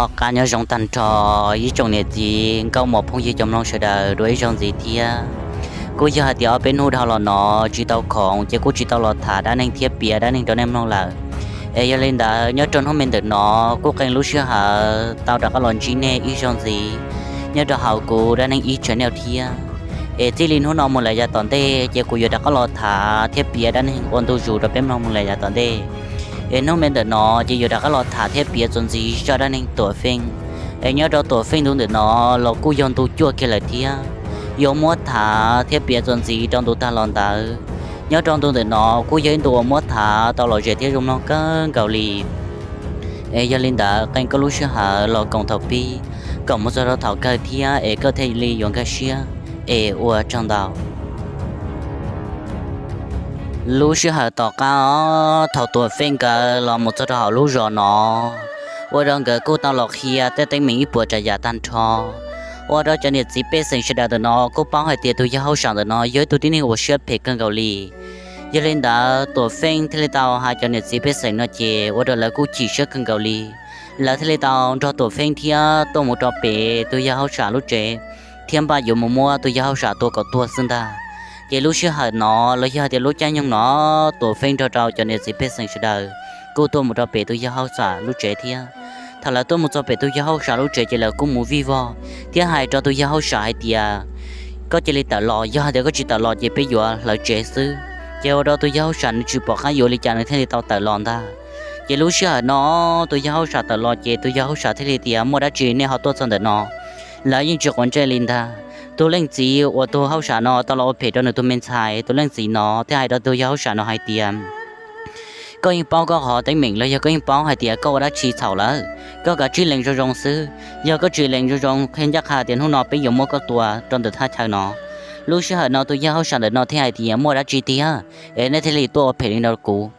Noj qab nyob zoo tag nrho ib tsoom niam txiv nkauj muam phooj ywg cov mloog sawv daws dua ib zaug ntxiv thiab. Kuj yog hais tias ob peb hnub dhau los no tsis tau khoom ces kuj tsis tau los tham dab neeg thiab piav dab neeg rau nej mloog lawm. Es yog li ntawd nyob rau hnub me ntawm no kuj qee lub sij hawm tau rov qab los ntsib nej ib zaug ntxiv nyob rau hauv kuv dab neeg ib channel thiab. Es txij li hnub no mus lawm yav tom ntej ces kuv yuav rov qab los tham thiab piav dab neeg ua ntu zus rau peb mloog mus lawm yav tom ntej. Es hnub me ntawm no ces yuav rov qab los tham thiab piav txuas ntxiv zaj dab neeg Tuam Feej. Es nyob rau Tuam Feej ntu ntawm no los kuj yog ntu cuaj kiag lawm thiab. Yuav muab tham thiab piav txuas ntxiv rau ntu tag los ntawd. Nyob rau ntu ntawm no kuj yog ib ntu uas muab tham tau lom zem thiab zoo mloog kawg nkaus li. Es yog li ntawd qee koj lub sij hawm los koom thaum pib, koom mus txog rau thaum kawg thiab es koj thiaj li yuav nkag siab es ua tsaug ntau. Lub sij hawm tom qab thaum Tuam Feej nkawd los mus txog rau hauv lub zos no, ua rau nkawd kuj tau los qhia tej teeb meem ib puas tsav yam tag nrho. Ua rau cov niam txiv pej xeem sawv daws ntawm no kuj paub hais tias tus yawg hauj sam ntawm no yog ib tug tib neeg uas siab phem kawg nkaus li. Yog li ntawd Tuam Feej thiaj li tau hais cov niam txiv pej xeem no ces ua rau lawv kuj chim siab kawg nkaus li. Lawv thiaj li tau nrog Tuam Feej thiab tuaj mus rau pem tus yawg hauj sam lub tsev, thiab npaj yuav mus muab tus yawg hauj sam tua kom tuag xwb ntag. Ces lub sij hawm no los yog tias lub caij nyoog no, Tuam Feej nrog rau cov niam txiv pej xeem sawv daws kuj tuaj mus rau pem tus yawg hauj sam lub tsev thiab. Thaum lawv tuaj mus txog pem tus yawg hauj sam lub tsev ces lawv kuj mus vij vog thiab hais rau tus yawg hauj sam hais tias, koj cia li tawm los, yog hais tias koj tsis tawm los ces peb yuav hlawv tsev xwb. Ces ua rau tus yawg hauj sam nws tsis pom qab yuav ua li cas nws thiaj li tau tawm los ntag. Ces lub sij hawm no tus yawg hauj sam tawm los ces tus yawg hauj sam thiaj li tias, muaj dab tsi nej ho tuaj txog ntawm no? Lawv yeej tsis quav ntsej li ntag. Tus leej txiv uas tus hauj sam no tau los ua phem rau nws tus me ntxhais, tus leej txiv no thiaj hais rau tus yawg hauj sam no hais tias, koj yeej paub koj qhov teeb meem los yog koj yeej paub hais tias koj ua dab tsi txhaum lawm, koj kav tsij lees zoo zoo xwb. Yog koj tsis lees zoo zoo qhia ncaj qha tias hnub no peb yuav muab koj tua rau ntawm thaj chaw no. Lub sij hawm no tus yawg hauj sam ntawm no thiaj hais tias, muaj dab tsi tiag es nej thiaj li tuaj ua phem li no rau kuv?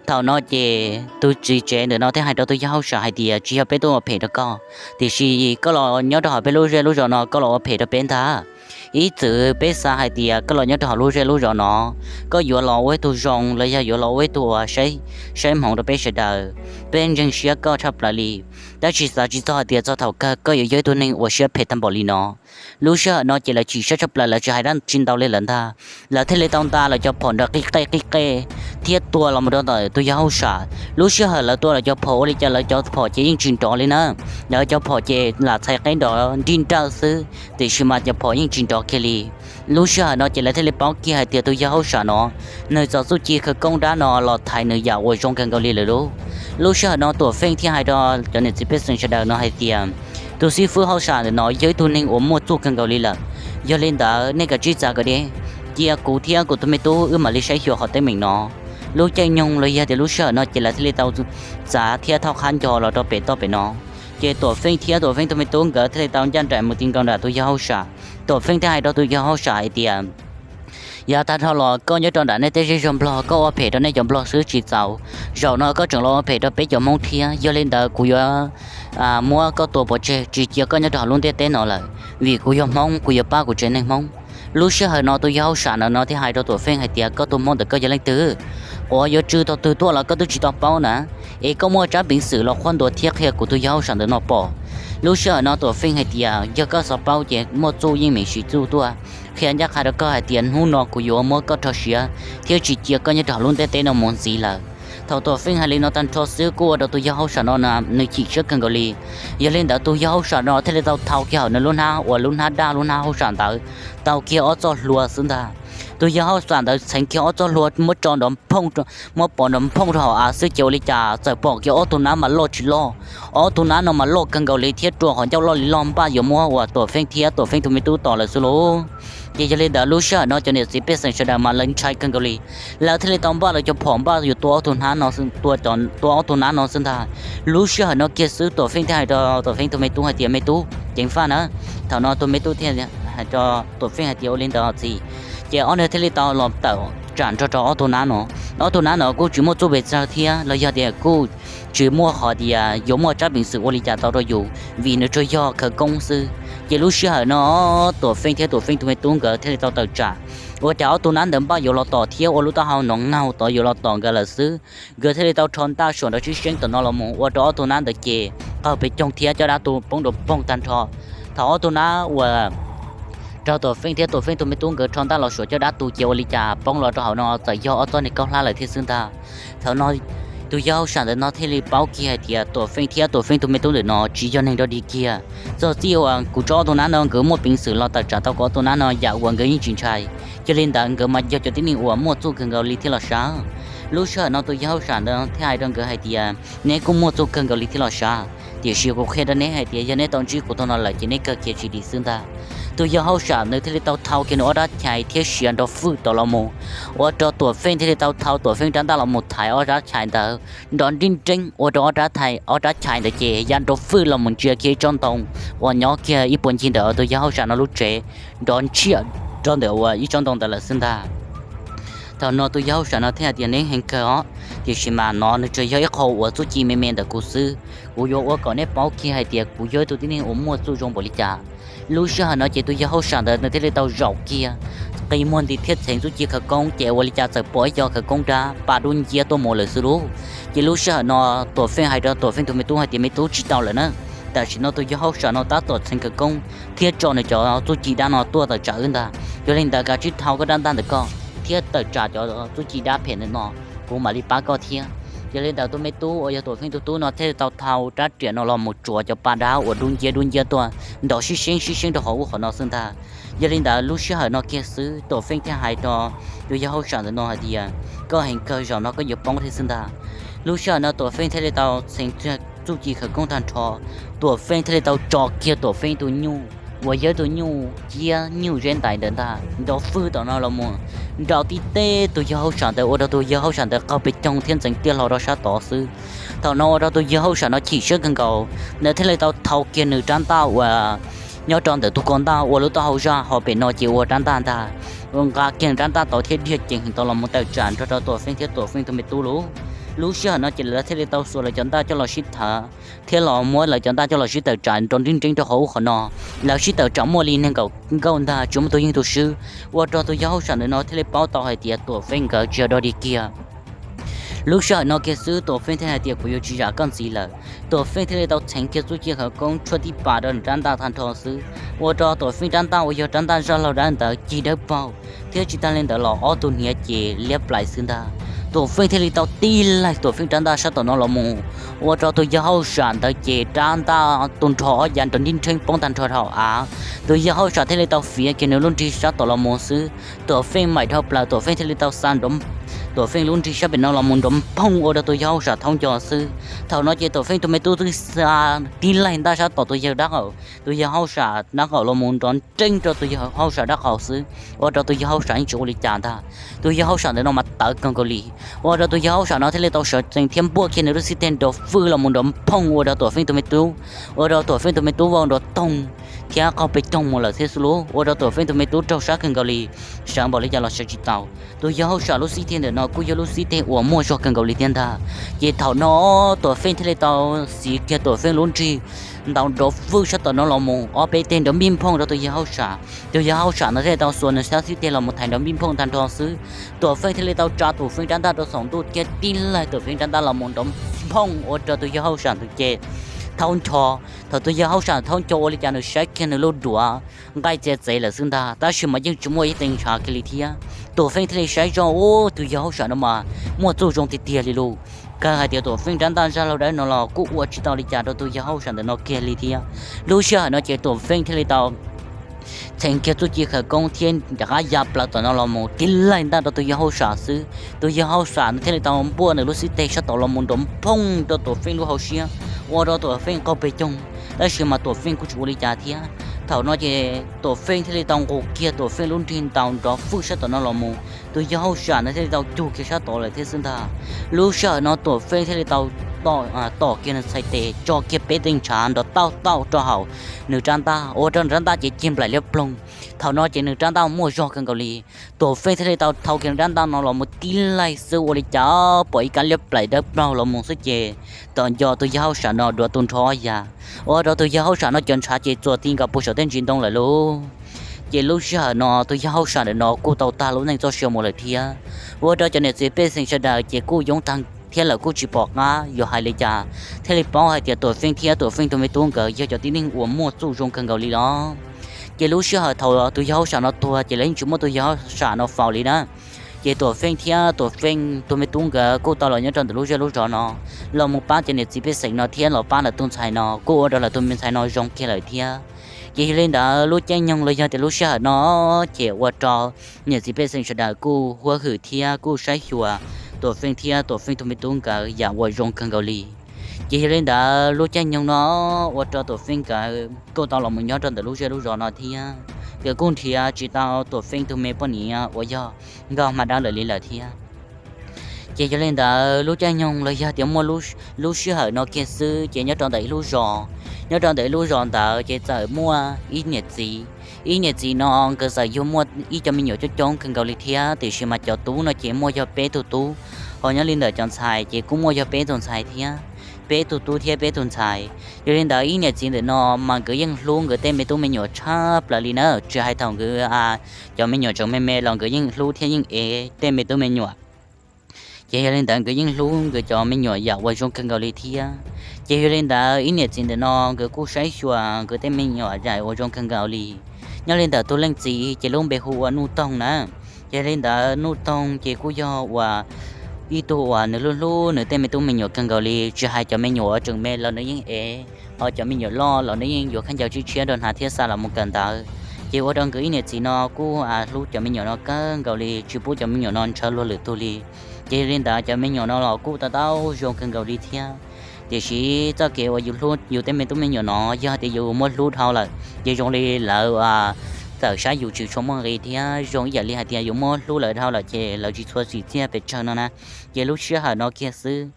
Thaum no ces tus tswv tsev ntawm no thiaj hais rau tus yawg hauj sam hais tias, tsis yog peb tuaj ua phem rau koj, tiam sis koj los nyob rau hauv peb lub zej lub zos no koj los ua phem rau peb ntag. Ib txwm peb xav hais tias koj los nyob rau hauv lub zej lub zos no, koj yuav los ua ib tug zoo los yog yuav los ua ib tug uas saib hmoov rau peb sawv daws, peb ntseeg siab koj tshaj plaws li. Tab sis xav tsis txog hais tias txog thaum kawg koj yuav yog ib tug neeg uas siab phem tag npaum li no. Lub sij hawm no ces lawv chim siab tshaj plaws, lawv tsis hais dab tsi ntau li lawm ntag. Lawv thiaj li tau nta lawv cov phom nrov qij qej qij qej thiab tua los mus rau ntawm tus yawg hauj sam. Lub sij hawm lawv tua lawv cov phom ua li cas lawv cov phom ces yeej tsis nrov li na. Lawv cov phom ces lam txhais qeb nrov nrij nrawj xwb, tiam sis mas cov phom yeej tsis nrov kiag li. Lub sij hawm no ces lawv thiaj li paub kiag hais tias tus yawg hauj sam no, nws txo txuj ci khawv koob dab no los thaiv nws yam uas zoo kawg nkaus li lawm lauj. Lub sij hawm no Tuam Feej thiaj hais rau cov niam txiv pej xeem sawv daws no hais tias, tus xib fwb hauj sam ntawm no yog ib tug neeg uas muaj txuj kawg nkaus li lawm. Yog li ntawd nej kav tsij txav kom deb, cia kuv thiab kuv tus me tub wb mam li saib xyuas qhov teeb meem no. Lub caij nyoog los yog tias lub sij hawm no ces lawv thiaj li tau txav thiab thaub qhab nco los rau pem toj pem no. Ces Tuam Feej thiab Tuam Feej tus me tub nkawd thiaj li tau ncaj nraim mus ti nkaus nram tus yawg hauj sam. Tuam Feej thiaj hais rau tus yawg hauj sam hais tias, yav tag nrho los koj nyob rau nram nej tej zej zog nplog koj ua phem rau nej cov nplog xwb tsis txaus, zaum no koj tseem los ua phem rau peb cov Hmoob thiab. Yog li ntawd kuv yuav muab koj tua pov tseg tsis cia koj nyob rau hauv lub ntiaj teb no lawm, vim kuv yog Hmoob kuv yuav pab kuv tsev neeg Hmoob. Lub sij hawm no tus yawg hauj sam no thiaj hais rau Tuam Feej hais tias, koj tus Hmoob ntawm koj yog leej twg uas yuav tswv tau twg tuaj los koj twb tsis tau paub na, es koj muaj tsab peev xwm los qhuab ntuas thiab qhia kuv tus yawg hauj sam ntawm no pom. Lub sij hawm no Tuam Feej hais tias, yog koj xav paub ces muaj txuj yeej meem sim txuj tuaj qhia ncaj qha rau koj hais tias hnub no kuv yuav muab koj rho siav thiab tsis cia koj nyob rau hauv lub ntiaj teb no mus ntxiv lawm. Thaum Tuam Feej hais li no tag nrho xwb kuj ua rau tus yawg hauj sam no nws chim siab kawg nkaus li. Yog li ntawd tus yawg hauj sam no thiaj li tau thau kiag hauv nws lub hnab uas lub hnab daj lub hnab hauj sam ntawd tau kiag ob txoj hlua xwb ntag. Tus yawg hauj sam ntawd txheev kiag ob txoj hlua muab tso nrov nphooj, muab pov nrov nphooj rau hauv av xwb ces ua li cas txawm pom kiag ob tug nab mas loj tsis loj, ob tug nab no mas loj kawg nkaus li thiab rua qhov ncauj loj li loj npaj yuav muab uas Tuam Feej thiab Tuam Feej tus me tub tom lawm xwb lauj. Ces yog li ntawd lub sij hawm no cov niam txiv pej xeem sawv daws mas lawv ntshai kawg nkaus li, lawv thiaj li tau npaj lawv cov phom npaj yuav tua ob tug nab no xwb ntag. Lub sij hawm no kiag xwb Tuam Feej thiaj hais rau Tuam Feej tus me tub hais tias, me tub, ceev faj na. Thaum no tus me tub thiaj hais rau Tuam Feej hais tias, ua li ntawd txiv. Ces ob niag thiaj li tau los tawm tsam nrog rau ob tug nab no. Ob tug nab no kuj tsis muaj txuj pes tsawg thiab los yog tias kuj tsis muaj qhov tias yuav muaj tsab peev xwm ua li cas tau rau yus, vim nws tsuas yog khawv koob xwb. Ces lub sij hawm no Tuam Feej thiab Tuam Feej tus me tub nkawd thiaj li tau tawm tsam Ua cas ob tug nab ntawd npaj yuav los tom thiab ua lub taub hau nov ngaug tod yuav los tom nkawd lawm xwb. Nkawd thiaj li tau rho ntaj suam nrov sib seeb tom no los mus ua rau ob tug nab ntawd ces qaug pes coog thiab cov dab tu poob nrov poog tag nrho. Thaum ob tug nab uas raug Tuam Feej thiab Tuam Feej tus me tub nkawd rho ntaj los suam cov dab tu ces ua li cas poob los rau hauv no txawm yog ob txoj niag kaub hlab lawm thiab xwb ntag. Thaum no tus yawg hauj sam ntawm no thiaj li paub kiag hais tias Tuam Feej thiab Tuam Feej tus me tub ntawm no tsis yog neeg dog dig kiag. Txog txij uas kuv tso ob tug nab no nkawd muaj peev xwm los tawm tsam tau kuv ob tug nab no yam uas nkawd yeej tsis ntshai. Yog li ntawd nkawd mas yog cov tib neeg uas muaj txuj kawg nkaus li thiab los sav. Lub sij hawm no tus yawg hauj sam ntawd thiaj hais rau nkawd hais tias neb kuj muaj txuj kawg nkaus li thiab los sav, tiam sis kuv qhia rau neb hais tias yog neb tau ntsib kuv tau no lawm ces neb kawg kiag tsis dim xwb ntag. Tus yawg hauj sam nws thiaj li tau thau kiag nws ob rab chais thiab siav nrov fwj tod los mus, ua rau Tuam Feej thiaj li tau thau Tuam Feej rab ntaj los mus thaiv ob rab chais ntawd nrov nreeb nreeb ua rau ob rab chais ntawd ces ya nrov fwj los mus ntsia kiag ib tsob ntoo uas nyob kiag ib puag ncig ntawm tus yawg hauj sam no lub tsev, nrov ntshiaj rau ntawm uas ib tsob ntoo ntawd lawm xwb ntag. Thaum no tus yawg hauj sam no thiaj hais tias neb heev kawg os, tiam sis mas no nws tsuas yog ib qho uas txuj ci me me ntawm kuv xwb. Kuv yuav ua kom neb paub kiag hais tias kuv yog ib tug tib neeg uas muaj txuj zoo npaum li cas. Lub sij hawm no ces tus yawg hauj sam ntawd nws thiaj li tau zaum kiag qi muag nti thiab txheev txuj ci khawv koob ces ua li cas txawm pom ib co khawv koob dab pa dub nciab tuaj mus lawm xwb lauj. Ces lub sij hawm no Tuam Feej hais rau Tuam Feej tus me tub hais tias me tub tsis tau lawm na, tam sim no tus yawg hauj sam no tab tom txheev khawv koob thiab tso nws cov txuj ci dab no tuaj tawm tsam wb ntag. Yog li ntawd kav tsij thau koj rab ntaj ntawm koj thiab tawm tsam cov txuj ci dab phem ntawm no, kuv mam li pab koj thiab. Yog li ntawd tus me tub uas yog Tuam Feej tus tub no thiaj li tau thau rab riam no los mus tsuav cov pa dab uas dub nciab dub nciab tuaj nrov sib seeb sib seeb rau hauv ub qhov no xwb ntag. Yog li ntawd lub sij hawm no kiag xwb Tuam Feej thiaj hais rau tus yawg hauj sam ntawm no hais tias koj heev kawg, zaum no koj yuav poob thiab xwb ntag. Lub sij hawm no Tuam Feej thiaj li tau txheev txuj ci khawv koob tag nrho, Tuam Feej thiaj li tau tso kiag Tuam Feej tus nyuj uas yog tus nyuj ciab nyuj zeb ntais ntawd ntag nrov fwj tom no los mus nraus tib teb tus yawg hauj sam ntawd ua rau tus yawg hauj sam ntawd qaug pes coog thiab ntxeev tiaj hlo rau sab tod xwb. Thaum no ua rau tus yawg hauj sam no chim siab kawg nkaus, nws thiaj li tau thau kiag nws rab ntaj uas nyob rau ntawm tus ko ntaj ua lub taub hau zaj ho pem no ces ua rab ntaj ntag, nqa kiag rab ntaj tod thiab dhia ceev heev tod los mus tawm tsam nrog rau Tuam Feej thiab Tuam Feej tus me tub lauj. Lub sij hawm no ces lawv thiaj li tau xuas lawv cov ntaj coj los sib thawv thiab los muab lawv cov ntaj coj los sib tawm tsam nrov nreeb nreeb rau hauv ub qhov no. Lawv sib tawm tsam muaj li nees nkaum nkauj ntag, tsis muaj tus yeej tus swb, ua rau tus yawg hauj sam ntawm no thiaj li paub tau hais tias Tuam Feej nkawd tsis yog dog dig kiag. Lub sij hawm no kiag xwb Tuam Feej thiaj hais tias kuv yuav tsis zam koj ntxiv lawm. Tuam Feej thiaj li tau txheev kiag txuj ci khawv koob tshuab tib pas rau nws rab ntaj tag nrho xwb, ua rau Tuam Feej rab ntaj uas yog rab ntaj zaj laug dawb ntawd cig dawb paug, thiab tsis tag li ntawd los ob tug hniav ces liab plaim xwb ntag. Tuam Feej thiaj li tau tib laig Tuam Feej rab ntaj sab tom no los mus, ua rau tus yawg hauj sam ntawd ces rab ntaj tu nrho ob yav nrov nrib nrheeb poob tag nrho rau hauv av. Tus yawg hauj sam thiaj li tau fiav kiag nws lub nrig sab tom los mus xwb, Tuam Feej maim dhau plaws, Tuam Feej thiaj li tau xa nrov, Tuam Feej lub nrig sab pem no los mus nrov phooj ua rau tus yawg hauj sam thaub nco xwb. Thaum no ces Tuam Feej tus me tub twb xa tib laig ntaj sab tom tus yawg dab qaum, tus yawg hauj sam dab qaum los mus nrov nreeb rau tus yawg hauj sam dab qaum xwb, ua rau tus yawg hauj sam yeej tsis ua li cas ntag. Tus yawg hauj sam ntawm no mas tawv kawg nkaus li, ua rau tus yawg hauj sam no thiaj li tau sawv tsees thiab npuaj kiag nws lub xib teg nrov fwj los mus nrov phooj ua rau Tuam Feej tus me tub, ua rau Tuam Feej tus me tub vau nrov toog thiab qaug pes coog mus lawm thiab xwb lauj, ua rau Tuam Feej tus me tub raug sab kawg nkaus li, sawv npaum li cas los sawv tsis tau. Tus yawg hauj sam lub xib teg ntawm no kuj yog lub xib teg uas muaj zog kawg nkaus li thiab ntag. Ces thaum no Tuam Feej thiaj li tau xiv kiag Tuam Feej lub nrig ntaus nrov fwj sab tom no los mus ob peb teg nrov npij nphooj rau tus yawg hauj sam. Tus yawg hauj sam no thiaj li tau xuas nws sab xib teg los mus thaiv nrov npij nphooj tag nrho xwb, Tuam Feej thiaj li tau tsa Tuam Feej rab ntaj rau saum ntuj thiab tib laig Tuam Feej rab ntaj los mus nrov phooj ua rau tus yawg hauj sam ntawd ces thaub ncho. Thaum tus yawg hauj sam thaub ncho ua li cas nws saib kiag nws lub duav nqaij txiav txev lawm xwb ntag, tab sis mas yeej tsis muaj ib tee ntshav kiag li thiab. Tuam Feej thiaj li saib zoj, ub, tus yawg hauj sam no mas muaj txuj zoo tiag tiag li lauj. Kawg hais tias Tuam Feej rab ntaj zaj laug dawb no los kuj ua tsis tau li cas rau tus yawg hauj sam ntawm no kiag li thiab. Lub sij hawm no ces Tuam Feej thiaj li tau txheev kiag txuj ci khawv koob thiab rov qab ya plaws tom no los mus tib laig ntaj rau tus yawg hauj sam xwb, tus yawg hauj sam nws thiaj li tau npuaj nws lub xib teg sab tom los mus nrov phooj rau Tuam Feej lub hauv siab, ua rau Tuam Feej qaug pes coog, tab sis mas Tuam Feej kuj tsis ua li cas thiab. Thaum no ces Tuam Feej thiaj li tau nqus kiag Tuam Feej lub nrig ntaus nrov fwj sab tom no los mus, tus yawg hauj sam nws thiaj li tau cug kiag sab tod lawm thiab xwb ntag. Lub sij hawm no Tuam Feej thiaj li tau tom kiag nws txhais tes tso kiag peb tee ntshav nrov tauj tauj rau hauv nws rab ntaj, ua rau nws rab ntaj ces cig nplaim liab ploog. Thaum no ces nws rab ntaj muaj zog kawg nkaus li. Tuam Feej thiaj li tau thau kiag nws rab ntaj no los mus tib laig xwb ua li cas pom ib kab liab plaim dawb plaug los mus xwb ces tom nco tus yawg hauj sam no duav tu nrho ya, ua rau tus yawg hauj sam no cov ntshav ces txuas ti nkaus puag saum tej ntsis ntoo lawm lauj. Ces lub sij hawm no tus yawg hauj sam ntawm no kuj tau tag lub neej txoj sia mus lawm thiab. Ua rau cov niam txiv pej xeem sawv daws ces kuj yoov tag thiab lawv kuj tsis pom qab yuav hais li cas, thiaj li paub hais tias Tuam Feej thiab Tuam Feej tus me tub nkawd yog cov tib neeg uas muaj txuj zoo kawg nkaus li los. Ces lub sij hawm thaum tus yawg hauj sam no tuag ces lawv yeej tsis muab tus yawg hauj sam no faus li na. Ces Tuam Feej thiab Tuam Feej tus me tub nkawd kuj tau los nyob rau ntawm lub zej lub zos no, los mus pab cov niam txiv pej xeem no thiab los pab lawv tus ntxhais no, kuj ua rau lawv tus me ntxhais no zoo kiag lawm thiab. Ces yog li ntawd lub caij nyoog los yog tias lub sij hawm no ces ua rau niam txiv pej xeem sawv daws kuj huab hwm thiab kuj saib xyuas Tuam Feej thiab Tuam Feej tus me tub nkawd yam uas zoo kawg nkaus li. Ces yog li ntawd lub caij nyoog no ua rau Tuam Feej nkawd kuj tau los mus nyob rau ntawm lub zej lub zos no thiab. Nkawd kuj nrhiav tsis tau Tuam Feej tus me poj niam uas yog Nkauj Hma Dab lawm li lawm thiab. Ces yog li ntawd lub caij nyoog los yog tias muaj lub sij hawm no kiag xwb ces nyob rau ntawm ib lub zos, nyob rau ntawm ib lub zos ntawd ces txawm muaj ib niam txiv. Ib niam txiv no nkawd txawm yug muaj ib cov me nyuam coob coob kawg nkaus li thiab, tiam sis mas cov tub no ces muaj yog peb tug tub, ho nyob li ntawm cov ntxhais ces kuj muaj yog peb tug ntxhais thiab, peb tug tub thiab peb tug ntxhais. Yog li ntawd ib niam txiv ntawm no mas nkawd yeej hlub nkawd tej me tub me nyuam tshaj plaws li na, tsis hais thaum nkawd cov me nyuam tseem me me los nkawd yeej hlub thiab yeej ev tej me tub me nyuam. Ces yog li ntawd nkawd yeej hlub nkawd cov me nyuam yam uas zoo kawg nkaus li thiab. Ces yog li ntawd ib niam txiv ntawm no nkawd kuj saib xyuas nkawd tej me nyuam yam uas zoo kawg nkaus li. Nyob li ntawm tus leej txiv ces lub npe hu ua Nuj Toog na. Ces yog li ntawd Nuj Toog ces kuj yog uas ib tug uas nws hlub hlub nws tej me tub me nyuam kawg nkaus li, tsis hais cov me nyuam uas tseem me los nws yeej ev, ho cov me nyuam loj los nws yeej yuav khaub ncaws tshiab tshiab rau hnav thiab xa los mus kawm ntawv. Ces ua rau nkawd ib niam txiv no kuj hlub cov me nyuam no kawg nkaus li, tsis pub cov me nyuam no ntshaw luag lwm tug li. Ces yog li ntawd cov me nyuam no los kuj tau tau zoo kawg nkaus li thiab. Tiam sis txoj kev uas yus hlub yus tej me tub me nyuam no yog tias yus muab hlub dhau lawm ces zoo li lawv txawm saib yus tsis tshua muaj nqis thiab zoo ib yam li hais tias yus muab hlub lawv dhau lawm ces lawv tsis txhua tsim txiaj pes tsawg no na. Ces lub sij hawm no kiag xwb,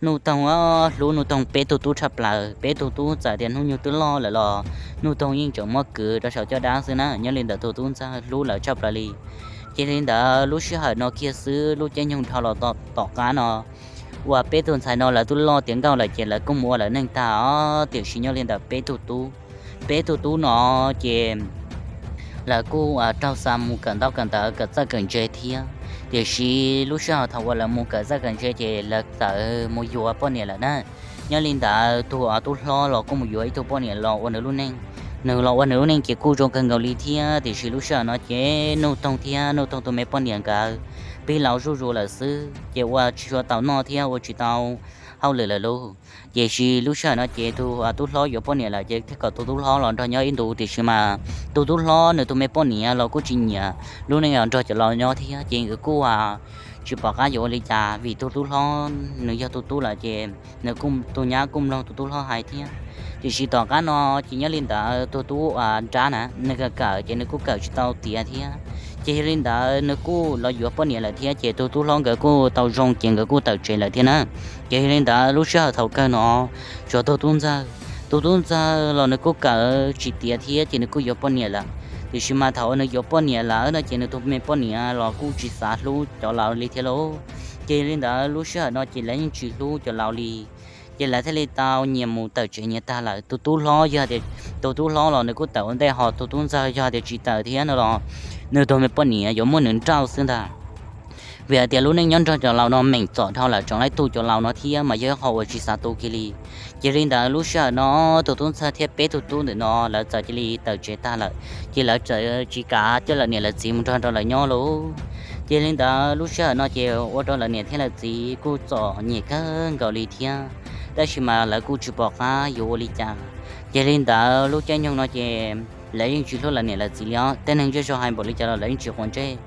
Nuj Toog hlub Nuj Toog peb tug tub tshaj plaws, peb tug tub txawm tias hnub nyoog twb loj lawm los Nuj Toog yeej tseem muab kwv rau saum caj dab xwb na. Nyob li ntawm tus tub ntxawg hlub lawv tshaj plaws li. Ces li ntawd lub sij hawm no kiag xwb lub caij nyoog dhau los tom qab no uas peb tug ntxhais no lawv twb loj tiav nkauj lawm ces lawv kuj mus ua lawv neej tag os. Tiam sis nyob li ntawm peb tug tub, peb tug tub no ces lawv kuj raug xa mus kawm ntaub kawm ntawv kawm txawj kawm ntse thiab. Tiam sis lub sij hawm thaum uas lawv mus kawm txawj kawm ntse ces lawv txawm mus yuav poj niam lawm na. Nyob li ntawd tus tub hlob los kuj mus yuav ib tug poj niam los ua nws lub neej. Nws los ua nws lub neej ces kuj zoo kawg nkaus li thiab. Tiam sis lub sij hawm no ces Nuj Toog thiab Nuj Toog tus me poj niam nkawd pib laus zuj zus lawm xwb ces ua tsis tshua tau noj thiab ua tsis tau hauj lwm lawm lauj. Tiam sis lub sij hawm no ces tus tub hlob yuav poj niam lawm ces thiaj kom tus tub hlob los nrog nyob ib ntus, tiam sis mas tus tub hlob nws tus me poj niam los kuj tsis nyiam lub neej nrog cov laus nyob thiab ces nkawd kuj tsis pom qab yuav ua li cas vim tus tub hlob nws yog tus tub lawm ces nws kuj, tus nyab kuj mloog tus tub hlob hais thiab. Tiam sis tom qab no ces nyob li ntawd tus tub nrab na nws kawm kawm ces nws kuj kawm tsis tau tiav thiab. Ces yog li ntawd nws kuj los yuav poj niam lawm thiab ces tus tub hlob nkawd kuj tau zoo ces nkawd kuj tawm tsev lawm thiab na. Ces yog li ntawd lub sij hawm thaum kawg no tsuas tus tub ntxawg, tus tub ntxawg los nws kuj kawm tsis tiav thiab ces nws kuj yuav poj niam lawm. Tiam sis mas thaum uas nws yuav poj niam lawm no ces nws tus me poj niam los kuj tsis xav hlub cov laus li thiab lauj. Ces yog li ntawd lub sij hawm no ces lawv yeej tsis hlub cov laus li. Ces lawv thiaj li tau nyias mus tawm tsev nyias tag lawm. Tus tub hlob yog tias, tus tub hlob los nws kuj tawm ua ntej, ho tus tub ntxawg yog tias tsis tawm thiab no los nws tus me poj niam yuav muab nws nrauj xwb ntag. Vim hais tias lub neej nyob nrog cov laus no meem txom dhau lawm, tseem laib tu cov laus no thiab mas yog ib qho uas tsis xav tu kiag li. Ces li ntawd lub sij hawm no tus tub ntxawg thiab peb tug tub ntawm no lawv txawm cia li tawm tsev tag lawm, ces lawv txawm tsis kam coj lawv niam lawv txiv mus nrog rau lawv nyob lauj. Ces li ntawd lub sij hawm no ces ua rau lawv niam thiab lawv txiv kuj txom nyem kawg nkaus li thiab, tab sis mas lawv kuj tsis pom qab yuav ua li cas. Ces li ntawd lub caij nyoog no ces lawv yeej tsis hlub lawv niam lawv txiv li os. Tej neeg zej zog hais npaum li cas los lawv yeej tsis quav ntsej.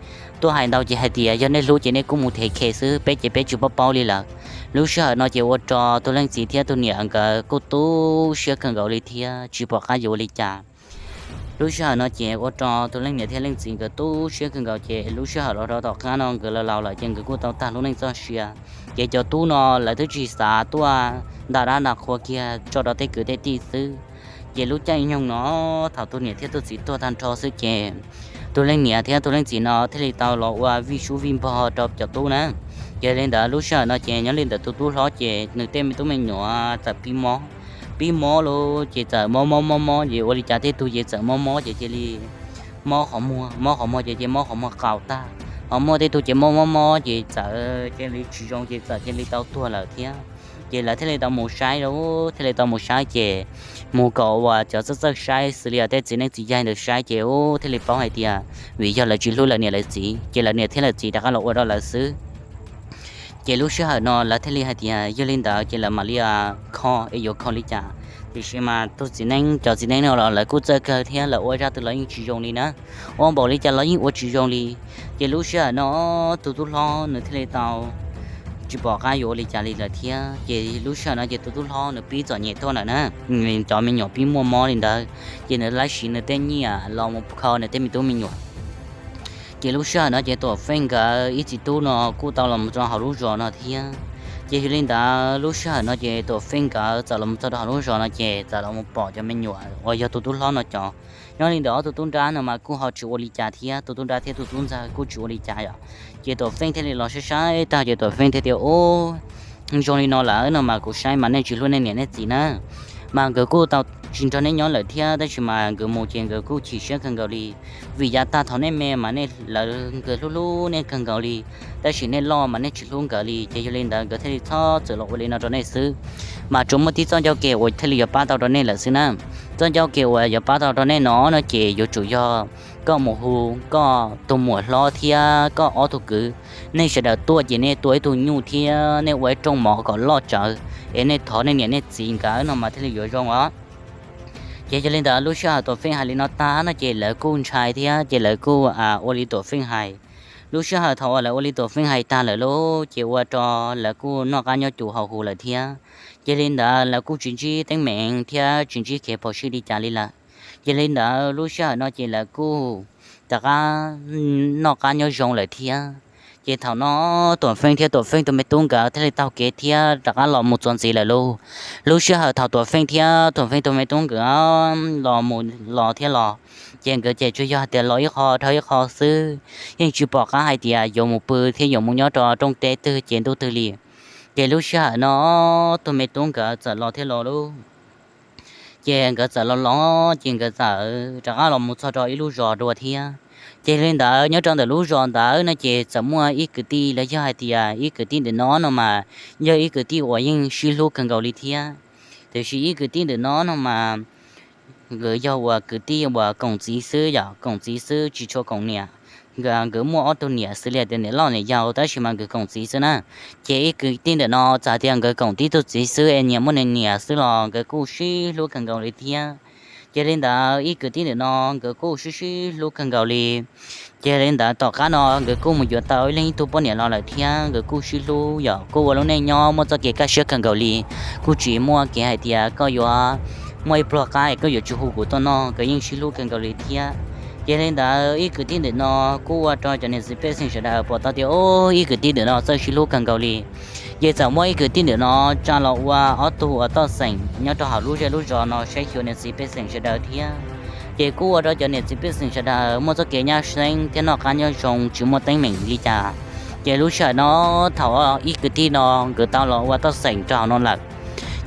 Tuaj hais ntau ces hais tias yog nej hlub ces nej kuj mus them khe xwb, peb ces peb tsis paub paub li lawm. Lub sij hawm no ces ua rau tus leej txiv thiab tus niam nkawd kuj tu siab kawg nkaus li thiab tsis pom qab yuav ua li cas. Lub sij hawm no ces ua rau tus leej niam thiab leej txiv nkawd tu siab kawg nkaus, ces lub sij hawm los rau tom qab no nkawd laus laus lawm ces nkawd kuj tau tag lub neej txoj sia. Ces cov tub no lawv twb tsis xav tuaj nta dab nta qhua kiag tso rau tej kwv tej tij xwb. Ces lub caij nyoog no thaum tus niam thiab tus txiv tuag tag nrho xwb ces tus leej niam thiab tus leej txiv no thiaj li tau los ua vij sub vij npog rau cov tub na. Ces li ntawd lub sij hawm no ces nyob li ntawd tus tub hlob ces nws tej me tub me nyuam txawm pib mob, pib mob lauj, ces txawm mob mob mob mob ces ua li cas tej tug ces txawm mob mob ces cia li mob qhov muag, mob qhov muag ces ces mob qhov muag qaus tag, ho muaj tej tug ces mob mob mob ces txawm cia li tsis zoo ces txawm cia li tau tuag lawm thiab. Ces lawv thiaj li tau mus saib, thiaj li tau mus saib ces mus kom uas cov txawj txawj saib xws li tej txiv neeb txiv yaig ntawd saib ces ub thiaj li paub hais tias vim yog lawv tsis hlub lawv niam lawv txiv ces lawv niam thiab lawv txiv rov qab los ua rau lawv xwb. Ces lub sij hawm no lawv thiaj li hais tias yog li ntawd ces lawv mam li kho es yuav kho li cas. Tiam sis mas tus txiv neeb, cov txiv neeb no los lawv kuj txawj kawg thiab lawv ua zaj twg los yeej tsis zoo li na, ua npaum li cas los yeej ua tsis zoo li. Ces lub sij hawm no tus tub hlob nws thiaj li tau tsis pom qab yuav ua li cas li lawm thiab. Ces lub sij hawm no ces tus tub hlob nws pib txom nyem tuaj lawm na, cov me nyuam pib muaj mob li ntawd, ces nws lab siv nws tej nyiaj los mus kho nws tej me tub me nyuam. Ces lub sij hawm no ces Tuam Feej nkawd ib txiv tub no kuj tau los mus txog hauv lub zos no thiab. Ces yog li ntawd lub sij hawm no ces Tuam Feej nkawd txawm los mus txog rau hauv lub zos no ces txawm los mus pom cov me nyuam uas yog tus tub hlob no cov. Nyob li ntawd ob tug tub nrab no mas kuj ho tsis ua li cas thiab, tus tub nrab thiab tus tub ntxawg kuj tsis ua li cas yom. Ces Tuam Feej thiaj li los saib saib tag ces Tuam Feej thiaj tias, Ub, zoo li no lawm no mas kuv saib mas nej tsis hlub nej niam nej txiv na, mas nkawd kuj tau tsis nrog nej nyob lawm thiab, tab sis mas nkawd mus ces nkawd kuj chim siab kawg nkaus li. Vim yav tag thaum nej me mas nej lawv nkawd hlub hlub nej kawg nkaus li, tab sis nej loj mas nej tsis hlub nkawd li, ces yog li ntawd nkawd thiaj li txhob txwm los ua li no rau nej xwb. Mas tsuas muaj tib txoj ncauj ke uas thiaj li yuav pab tau rau nej lawm xwb na. Txoj ncauj ke uas yuav pab tau rau nej no no ces yuav tsum yog koj mus hu koj tus muam hlob thiab koj ob tug kwv, nej sawv daws tuaj ces nej tua ib tug nyuj thiab nej ua ib rooj mov kom loj tsawv, es nej thov nej niam nej txiv nkawd no mas thiaj li yuav zoo os. Ces yog li ntawd lub sij hawm Tuam Feej hais li no tag no ces lawv kuj ntshai thiab ces lawv kuj ua li Tuam Feej hais. Lub sij hawm thaum uas lawv ua li Tuam Feej hais tag lawm lauj, ces ua rau lawv kuj noj qab nyob cuv haus huv lawm thiab. Ces li ntawd lawv kuj tsis ntsib teeb meem thiab tsis ntsib kev phom sij li cas li lawm. Ces li ntawd lub sij hawm no ces lawv kuj rov qab noj qab nyob zoo lawm thiab. Ces thaum no Tuam Feej thiab Tuam Feej tus me tub nkawd thiaj li taug kev thiab rov qab los mus txuas ntxiv lawm lauj. Lub sij hawm thaum Tuam Feej thiab Tuam Feej tus me tub nkawd los mus los thiab los, ces nkawd ces tsuas yog hais tias los ib qho dhau ib qho xwb, yeej tsis pom qab hais tias yuav mus pw thiab yuav mus nyob rau rooj teb twg ces ntuj twg li. Ces lub sij hawm no tus me tub nkawd txawm los thiab los lauj. Ces nkawd txawm los los ces nkawd txawm rov qab los mus txog rau ib lub zos dua thiab. Ces li ntawd nyob rau ntawm lub zos ntawd no ces txawm muaj ib kwv tij los yog hais tias ib kwv tij ntawm no no mas yog ib kwv tij uas yeej sib hlub kawg nkaus li thiab. Tiam sis ib kwv tij ntawm no no mas nkawd yog uas kwv tij uas koom txiv xwb yom, koom txiv xwb tsis tshua koom niam. Nkawd muaj ob tug niam xws li tias niam loj niam yau tab sis mas nkawd koom txiv xwb na. Ces ib kwv tij ntawm no txawm hais tias nkawd koom tib tug txiv xwb es nyias muaj nyias niam xwb los nkawd kuj sib hlub kawg nkaus li thiab. Ces li ntawd ib kwv tij ntawm no nkawd kuj sib sib hlub kawg nkaus li. Ces li ntawd tom qab no nkawd kuj mus yuav tau ib leeg ib tug poj niam los lawm thiab nkawd kuj sib hlub yom, kuj ua lub neej nyob muaj txoj kev kaj siab kawg nkaus li. Kuj tsis muaj kev hais tias koj yuav muaj ib pluag qab es koj yuav tsis hu kuv tuaj noj, nkawd yeej sib hlub kawg nkaus li thiab. Ces li ntawd ib kwv tij ntawm no kuj ua rau cov niam txiv pej xeem sawv daws pom tau tias ib kwv tij ntawm no txawj sib hlub kawg nkaus li. Ces txawm muaj ib kwv tij ntawm no tsa los ua ob tug uas toj xeem nyob rau hauv lub zej lub zos no saib xyuas niam txiv pej xeem sawv daws thiab. Ces kuj ua rau cov niam txiv pej xeem sawv daws muaj txoj kev nyab xeeb thiab noj qab nyob zoo tsis muaj teeb meem li cas. Ces lub sij hawm no thaum ib kwv tij no nkawd tau los ua toj xeem rau hauv no lawm,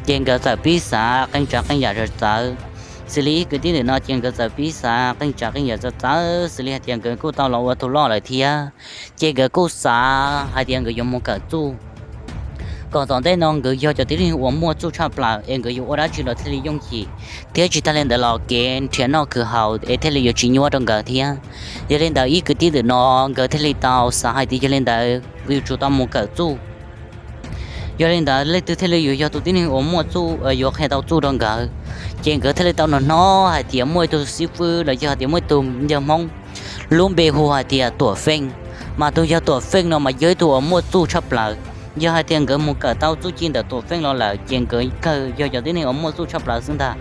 ces nkawd txawm pib xav qee tsav qee yam txawv txawv. Xws li ib kwv tij ntawm no ces nkawd txawm pib xav qee tsav qee yam txawv txawv xws li hais tias nkawd kuj tau los ua tus loj lawm thiab. Ces nkawd kuj xav hais tias nkawd yuav mus kawm txuj kom tom ntej no nkawd yog cov tib neeg uas muaj txuj tshaj plaws es nkawd yuav ua dab tsi los thiaj li yooj yim, thiab tsis tag li ntawd los kev nrhiav noj khwv haus es thiaj li yuav tsis nyuaj rau nkawd thiab. Yog li ntawd ib kwv tij ntawm no nkawd thiaj li tau xav hais tias yog li ntawd yuav tsum tau mus kawm txuj. Yog li ntawd leej twg thiaj li yuav yog tus tib neeg uas muaj txuj, yuav qhia tau txuj rau nkawd? Ces nkawd thiaj li tau hnov hais tias muaj ib tug xib fwb los yog hais tias muaj ib tug yawg Hmoob lub npe hu hais tias Tuam Feej. Mas tus yawg Tuam Feej no mas yog ib tug uas muaj txuj tshaj plaws. Yog hais tias nkawd mus kawm tau txuj ci ntawm Tuam Feej los lawm ces nkawd kawg yog cov tib neeg uas muaj txuj tshaj plaws xwb ntag.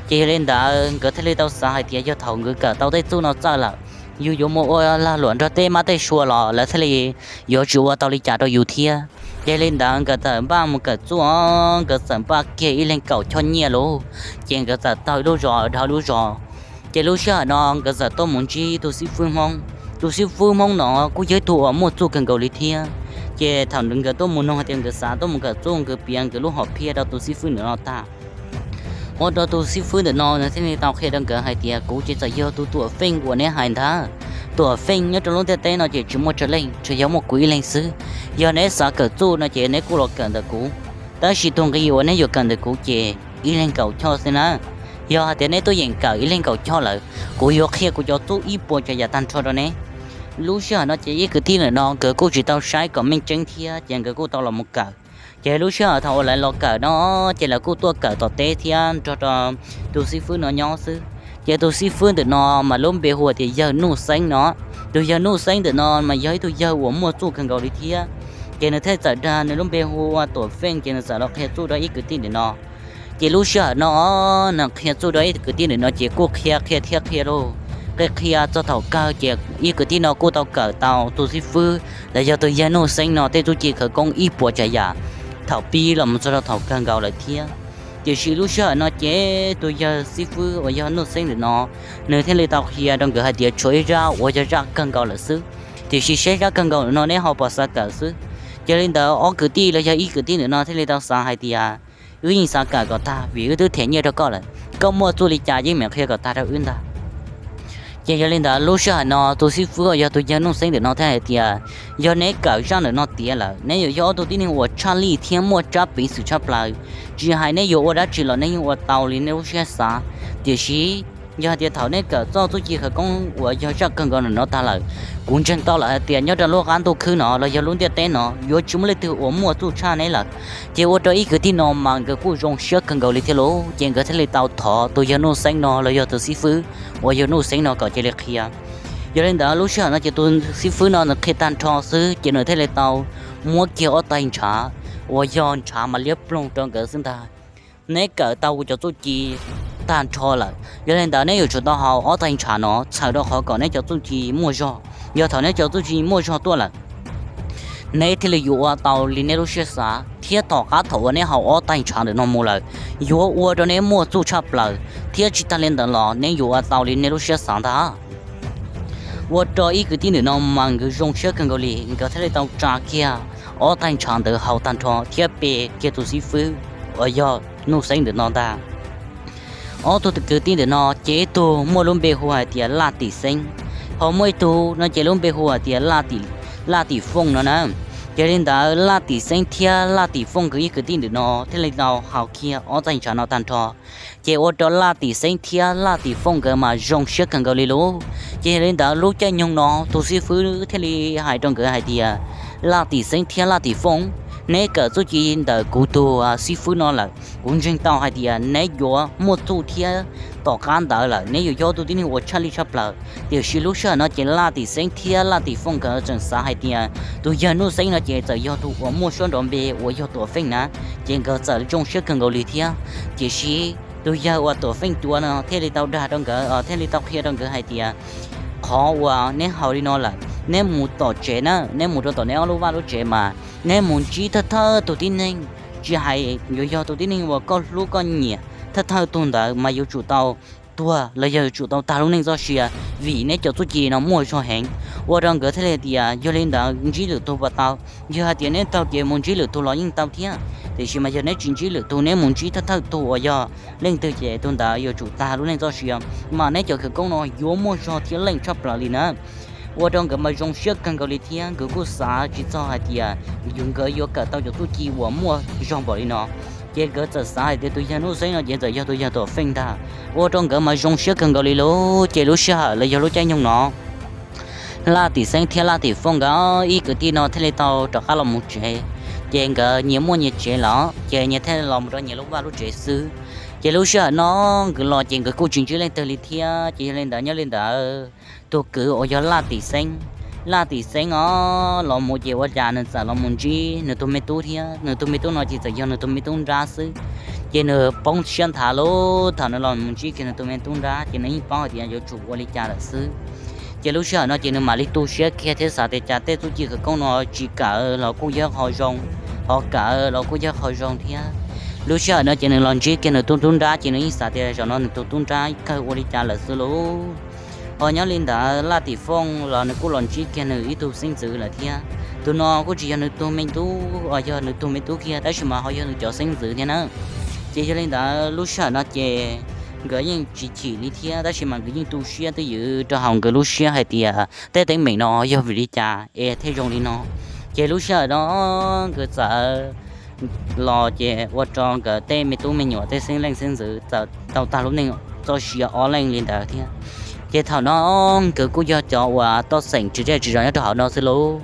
Ces yog li ntawd nkawd thiaj li tau xav hais tias yog thaum nkawd kawm tau tej txuj no txawj lawm, yus yuav mus ua lag luam nrog tej mab tej sua los lawv thiaj li yuav tsis ua tau li cas rau yus thiab. Ces li ntawd nkawd txawm npaj mus kawm txuj os, nkawd txawm npaj kiag ib leeg kaum choj nyiaj lauj. Ces nkawd txawm taug ib lub zos dhau lub zos. Ces lub sij hawm no nkawd txawm tuaj mus ntsib tus xib fwb Hmoob. Tus xib fwb Hmoob no kuj yog ib tug uas muaj txuj kawg nkaus li thiab. Ces thaum nkawd tuaj mus nug hais tias nkawd xav tuaj mus kawm txuj, nkawd piav nkawd lub hom phiaj rau tus xib fwb ntawm no tag. Ua rau tus xib fwb ntawm no nws thiaj li tau qhia rau nkawd hais tias, kuv ces txawm yog tus tuam feej uas neb hais ntag. Tuam feej nyob rau lub ntiaj teb no ces tsis muaj tsawg leej, tsuas yog muaj kuv ib leeg xwb. Yog neb xav kawm txuj no ces neb kuj los kawm ntawm kuv, tab sis tus nqi uas neb yuav kawm ntawm kuv ces ib leeg kaum choj xwb na. Yog hais tias neb tuaj yeem kawm ib leeg kaum choj lawm, kuv yuav qhia kuv cov txuj ib puas tsav yam tag nrho rau neb. Lub sij hawm no ces ib kwv tij ntawm no nkawd kuj tsis tau saib kom meej tseeb thiab ces nkawd kuj tau los mus kawm. Ces lub sij hawm thaum uas lawv los kawm no, ces lawv kuj tuaj kawm tom teb thiab nrog rau tus xib fwb no nyob xwb. Ces tus xib fwb ntawm no mas lub npe hu tias yawg Nuj Xeeb no. Tus yawg Nuj Xeeb ntawm no mas yog ib tug yawg uas muaj txuj kawg nkaus li thiab. Ces nws thiaj txawm dag nws lub npe hu ua Tuam Feej, ces nws txawm los qhia txuj rau ib kwv tij ntawm no. Ces lub sij hawm no nws qhia txuj rau ib kwv tij ntawm no ces kuj qhia qhia thiab qhia lauj, qhia qhia txog thaum kawg ces ib kwv tij no kuj tau kawm tau tus xib fwb los yog tus yawg Nuj Xeeb no tej txuj ci khawv koob ib puas tsav yam thaum pib los mus txog rau thaum kawg nkaus lawm thiab. Tiam sis lub sij hawm no ces tus yawg xib fwb uas yog Nuj Xeeb ntawm no, nws thiaj li tau qhia rau nkawd hais tias tshuav ib zaj uas yog zaj kawg nkaus lawm xwb, tiam sis saib zaj kawg nkaus no neb ho puas xav kawm xwb. Yog li ntawd ob kwv tij los yog ib kwv tij ntawm no thiaj li tau xav hais tias, wb yeej xav kawm kom tag vim wb twb them nyiaj rau koj lawm, koj muaj txuj li cas yeej meem qhia kom tag rau wb ntag. Ces yog li ntawd lub sij hawm no tus xib fwb uas yog tus yawg Nuj Xeeb ntawm no thiaj hais tias, yog neb kawm zaj ntawm no tiav lawm neb yuav yog ob tug tib neeg uas tshaj lij thiab muaj tsab peev xwm tshaj plaws. Tsis hais neb yuav ua dab tsi los neb yeej ua tau li neb lub siab xav. Tiam sis yog hais tias thaum neb kawm txoj txuj ci khawv koob uas yog zaj kawg nkaus ntawm no tag lawm, kuv ntseeg tau lawm hais tias nyob rau lub qab ntuj khwb no los yog lub ntiaj teb no yuav tsis muaj leej twg uas muaj txuj tshaj neb lawm. Ces ua rau ib kwv tij no mas nkawd kuj zoo siab kawg nkaus li thiab lauj, ces nkawd thiaj li tau thov tus yawg Nuj Xeeb no los yog tus xib fwb uas yog Nuj Xeeb no kom cia li qhia. Yog li ntawd lub sij hawm no ces tus xib fwb no nws qhia tag nrho xwb ces nws thiaj li tau muab kiag ob taig ntshav uas yog ntshav mas liab ploog rau nkawd xwb ntag. Neb kawm tau kuv cov txuj ci tag nrho lawm, yog li ntawd neb yuav tsum tau haus ob taig ntshav no txhawm rau qhov kom neb cov txuj ci muaj zog. Yog thaum neb cov txuj ci muaj zog tuaj lawm, neb thiaj li yuav ua tau li neb lub siab xav, thiab tom qab thaum uas neb haus ob taig ntshav ntawm no mus lawm, yuav ua rau neb muaj txuj tshaj plaws, thiab tsis tag li ntawd los neb yuav ua tau li neb lub siab xav ntag. Ua rau ib kwv tij ntawm no mas nkawd zoo siab kawg nkaus li, nkawd thiaj li tau tsa kiag ob taig ntshav ntawd haus tag nrho thiab pe kiag tus xib fwb uas yog Nuj Xeeb ntawm no ntag. Ob tug kwv tij ntawm no ces ib tug muaj lub npe hu hais tias Laj Tim Xeeb, ho muaj ib tug no ces lub npe hu hais tias Laj Tim Fooj no na. Ces li ntawd Laj Tim Xeeb thiab Laj Tim Fooj nkawd ib kwv tij ntawm no thiaj li tau haus kiag ob taig ntshav no tag nrho. Ces ua rau Laj Tim Xeeb thiab Laj Tim Fooj nkawd mas zoo siab kawg nkaus li lauj. Ces yog li ntawd lub caij nyoog no tus xib fwb thiaj li hais rau nkawd hais tias, Laj Tim Xeeb thiab Laj Tim Fooj, neb kawm txuj ci ntawm kuv tus xib fwb no lawm, kuv ntseeg tau hais tias neb yuav muaj txuj thiab tom qab ntawd lawm neb yuav yog tus tib neeg uas tshaj lij tshaj plaws. Tiam sis lub sij hawm no ces Laj Tim Xeeb thiab Laj Tim Fooj nkawd tseem xav hais tias tus yawg Nuj Xeeb no ces txawm yog tus uas muaj suab nrov npe uas yog Tuam Feej na, ces nkawd txawm zoo siab kawg nkaus li thiab. Tiam sis tus yawg uas Tuam Feej cuav no thiaj li tau dag rau nkawd, thiaj li tau qhia rau nkawd hais tias, qhov uas neb haus li no lawm, neb mus tom tsev na, neb mus rau tom neb ob lub vaj lub tsev mas neb mus ntsib thawj thawj tus tib neeg, tsis hais yuav yog tus tib neeg uas koj hlub koj nyiam, thawj thawj tus ntawd mas yuav tsum tau tuag los yog yuav tsum tau tag lub neej txoj sia, vim neb cov txuj ci no muaj zog heev. Ua rau nkawd thiaj li tias, yog li ntawd ntsib lwm tus puas tau? Yog hais tias neb tau ces mus ntsib lwm tus los yeej tau thiab, tiam sis mas yog neb tsis ntsib lwm tus, neb mus ntsib thawj thawj tus uas yog leej twg ces tus ntawd yuav tsum tag lub neej txoj sia, mas neb cov khawv koob no yuav muaj zog thiab leej tshaj plaws li na. Ua rau nkawd mas zoo siab kawg nkaus li thiab nkawd kuj xav tsis txog hais tias yus nkawd yuav kawm tau cov txuj ci uas muaj zog npaum li no. Ces nkawd txawm xav hais tias tus yawg Nuj Xeeb no ces txawm yog tus yawg Tuam Feej ntag. Ua rau nkawd mas zoo siab kawg nkaus li lauj. Ces lub sij hawm los yog lub caij nyoog no, Laj Tim Xeeb thiab Laj Tim Fooj nkawd ib kwv tij no thiaj li tau rov qab los mus tsev. Ces nkawd nyias muaj nyias tsev lawm, ces nyias thiaj los mus rau nyias lub vaj lub tsev xwb. Ces lub sij hawm no nkawd los ces nkawd kuj tsis ntsib leej twg li thiab. Ces yog li ntawd nyob li ntawd, tus kwv uas yog Laj Tim Xeeb, Laj Tim Xeeb os, los mus ces ua cas nws txawm los mus ntsib nws tus me tub thiab. Nws tus me tub no ces txawm yog nws tus me tub nrab xwb. Ces nws poob siab nthav lauj, thaum nws los mus ntsib kiag nws tus me tub nrab ces nws yeej paub hais tias yuav tsum ua li cas lawm xwb. Ces lub sij hawm no ces nws mam li tu siab kiag thiab xav tias cas tej txuj ci khawv koob no tsis kawm los kuj yog qhov zoo, ho kawm los kuj yog qhov zoo thiab. Lub sij hawm no ces nws los ntsib kiag nws tus tub nrab ces nws yeej xav tias zaum no nws tus tub nrab kawg ua li cas lawm xwb lauj. Ho nyob li ntawd Laj Tim Fooj los nws kuj los ntsib kiag nws ib tug xeeb ntxwv lawm thiab. Tus no kuj tsis yog nws tus me tub, yog nws tus me tub kiag tab sis mas ho yog nws cov xeeb ntxwv thiab na. Ces yog li ntawd lub sij hawm no ces nkawd yeej tsis chim li thiab, tab sis mas nkawd yeej tu siab twj ywm rau hauv nkawd lub siab hais tias tej teeb meem no yog vim li cas es thiaj zoo li no. Ces lub sij hawm no nkawd txawm los ces ua rau nkawd tej me tub me nyuam tej xeeb leej xeeb ntxwv txawm tau tag lub neej txoj sia ob leeg li ntawd thiab. Ces thaum no nkawd kuj yog cov uas toj xeem tsis zej tsis zos nyob rau hauv no xwb lauj.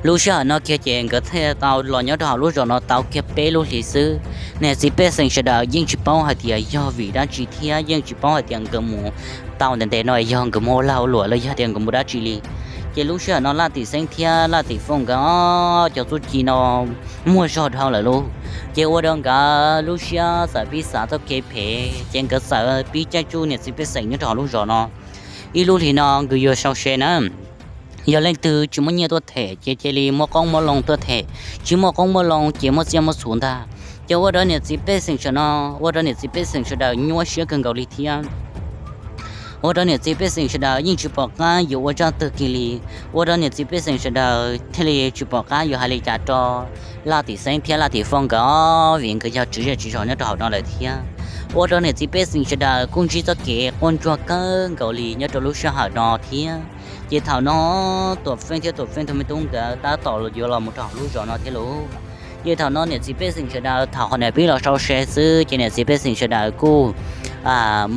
Lub sij hawm no kiag ces nkawd thiaj tau los nyob rau hauv lub zos no tau kiag peb lub hlis xwb. Niam txiv pej xeem sawv daws yeej tsis paub hais tias yog vim dab tsi thiab yeej tsis paub hais tias nkawd mus tau ntev ntev no yog nkawd mus ua lag ua luam los yog tias nkawd mus dab tsi li. Ces lub sij hawm no Laj Tim Xeeb thiab Laj Tim Fooj nkawd cov txuj ci no muaj zog dhau lawm lauj. Ces ua rau nkawd lub siab txawm pib xav txoj kev phem, ces nkawd txawm pib caij tsuj niam txiv pej xeem nyob rau hauv lub zos no. Ib lub hlis no nkawd yuav sau se na, yog leej twg tsis muaj nyiaj tuaj them ces cia li muab qoob muab loo tuaj them, tsis muaj qoob muaj loo ces muab tsiaj muab txhu ntag. Ces ua rau niam txiv pej xeem sawv no, ua rau niam txiv pej xeem sawv daws nyuaj siab kawg nkaus li thiab. Ua rau niam txiv pej xeem sawv daws yeej tsis pom qab yuav ua zaj twg kiag li. Ua rau niam txiv pej xeem sawv daws thiaj li tsis pom qab yuav hais li cas rau Laj Tim Xeeb thiab Laj Tim Fooj nkawd, vim nkawd yog tswv zej tswv zos nyob rau hauv no lawm thiab. Ua rau niam txiv pej xeem sawv daws kuj ntsib txoj kev quaj ntsuag kawg nkaus li nyob rau lub sij hawm no thiab. Ces thaum no Tuam Feej thiab Tuam Feej tus me tub nkawd tab tom yuav los mus rau hauv lub zos no thiab lauj. Ces thaum no niam txiv pej xeem sawv daws thaum qhov niam pib los sau se xwb ces niam txiv pej xeem sawv daws kuj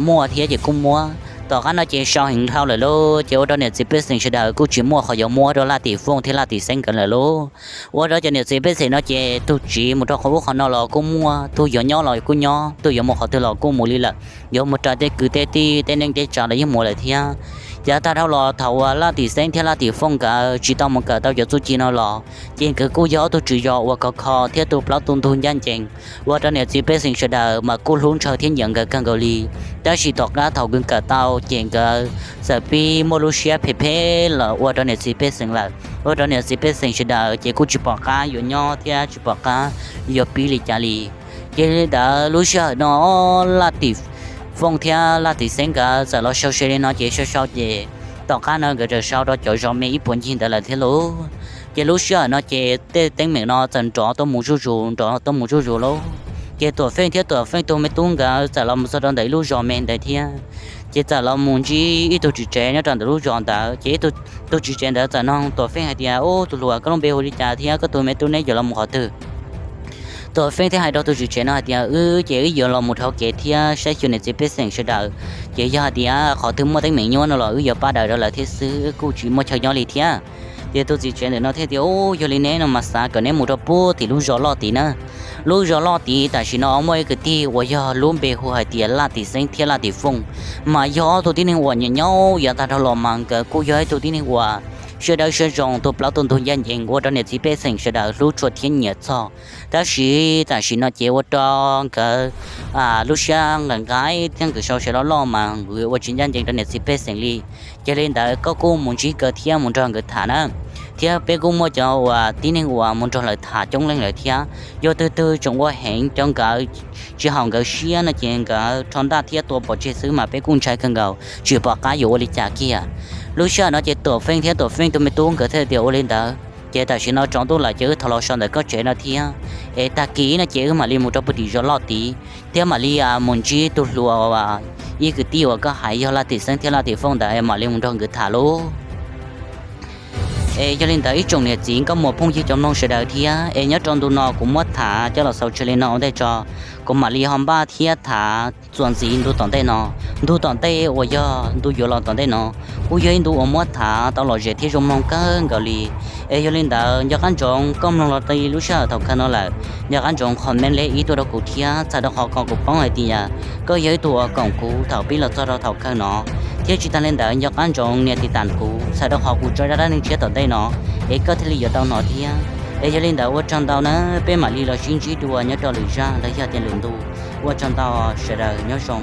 muaj thiab ces kuj muab. Tom qab no ces sau heev dhau lawm lauj, ces ua rau niam txiv pej xeem sawv daws kuj tsis muaj qhov yuav muab rau Laj Tim Fooj thiab Laj Tim Xeeb nkawd lawm lauj. Ua rau cov niam txiv pej xeem no ces tus tsiv mus rau qhov ub qhov no los kuj muaj, tus yuav nyob los kuj nyob, tus yuav mus qhov twg los kuj mus li lawm, yuav mus raws tej kwv tej tij tej neej tej tsav los yeej mus lawm thiab. Ces tag dhau los thaum uas Laj Tim Xeeb thiab Laj Tim Fooj nkawd tsis tau mus kawm tau cov txuj ci no los, ces nkawd kuj yog ob tug tswv zos uas khov kho thiab tu plaub tu ntug ncaj ncees, ua rau niam txiv pej xeem sawv daws mas kuj hlub ntshaw thiab nyiam nkawd kawg nkaus li. Tab sis tom qab thaum nkawd kawm tau ces nkawd txawm pib muaj lub siab phem phem los ua rau niam txiv pej xeem lawm, ua rau niam txiv pej xeem sawv daws ces kuj tsis pom qab yuav nyob thiab tsis pom qab yuav pib li cas li. Ces li ntawd lub sij hawm no Laj Tim Fooj thiab Laj Tim Xeeb nkawd txawm los sau se li no ces sau sau ces tom qab no nkawd txawm sau rau cov zos me ib puas ncig ntawd lawm thiab lauj. Ces lub sij hawm no ces tej teeb meem no txawm nrov tuaj mus zuj zus nrov tuaj mus zuj zus lauj. Ces Tuam Feej thiab Tuam Feej tus me tub nkawd txawm los mus txog rau ntawm ib lub zos me ntawd thiab. Ces txawm los mus ntsib ib tug tswv tsev nyob rau ntawm lub zos ntawd, ces ib tug, tus tswv tsev ntawd txawm nug Tuam Feej hais tias, Ub, tus hluas, koj lub npe hu li cas thiab koj tus me tub neb yuav los mus qhov twg? Tuam Feej thiaj hais rau tus tswv tsev no hais tias, Wb ces wb yuav los mus dhau kev thiab saib xyuas niam txiv pej xeem sawv daws, ces yog hais tias qhov twg muaj teeb meem nyuaj no los wb yuav pab daws rau lawv thiab xwb, wb kuj tsis muaj chaw nyob li thiab. Ces tus tswv tsev ntawm no thiaj tias, Ub, yog li neb no mas xav kom neb mus rau puag tim lub zos loj tid na. Lub zos loj tid tam sim no muaj ib kwv tij uas yog lub npe hu hais tias Laj Tim Xeeb thiab Laj Tim Fooj, mas yog ob tug tib neeg uas nyiam nyob yav tag dhau los mas nkawd kuj yog ib tug tib neeg uas siab dawb siab zoo, tu plaub tu ntug ncaj ncees, ua rau niam txiv pej xeem sawv daws hlub tshua thiab nyiam txog. Tab sis tam sim no ces ua rau nkawd lub siab nqaim nqaim thiab nkawd sau se loj loj mas ua tsis ncaj ncees rau niam txiv pej xeem li. Ces li ntawd koj kuj mus ntsib nkawd thiab mus nrog nkawd tham na, thiab peb kuj muaj cov uas tib neeg uas mus nrog lawv tham coob leej lawm thiab. Yog twg twg tseem ua heev cov nkawd tsis haum nkawd siab no ces nkawd rho ntaj thiab tua pov tseg xwb mas peb kuj ntshai kawg nkaus, tsis pom qab yuav ua li cas kiag. Lub sij hawm no ces Tuam Feej thiab Tuam Feej tus me tub nkawd thiaj tias ua li ntawd. Ces tam sim no tsaus ntuj lawm ces wb thov los so ntawm koj tsev no thiab, es tag kis no ces wb mam li mus rau puag tim zos loj tid thiab mam li mus ntsib tus hluas, ib kwv tij uas koj hais yog Laj Tim Xeeb thiab Laj Tim Fooj ntawd es mam li mus nrog nkawd tham lauj. Es yog li ntawd ib tsoom niam txiv nkauj muam phooj ywg cov mloog sawv daws thiab, es nyob rau ntu no kuv muab tham coj los xaus tseg li no ua ntej tso. Kuv mam li ho npaj thiab tham txuas ntxiv ntu tom ntej no. Ntu tom ntej uas yog ntu yuav los tom ntej no kuj yog ib ntu uas muab tham tau lom zem thiab zoo mloog kawg nkaus li. Es yog li ntawd nco qab ntsoov koj mloog los txog lub sij hawm thaum kawg no lawm, nco qab ntsoov comment like ib tuaj rau kuv thiab, txhawm rau qhov kom kuv paub hais tias koj yog ib tug uas koom kuv thaum pib los txog rau thaum kawg no. Thiab tsis tag li ntawd nco qab ntsoov nias tiv tam kuv, txhawm rau qhov kuv tso zaj dab neeg tshiab tom ntej no es koj thiaj li yuav tau hnov thiab. Es yog li ntawd ua tsaug ntau na, peb mam li los sib ntsib dua nyob rau lwm zaj los yog tias lwm ntu. Ua tsaug ntau, sawv daws nyob zoo.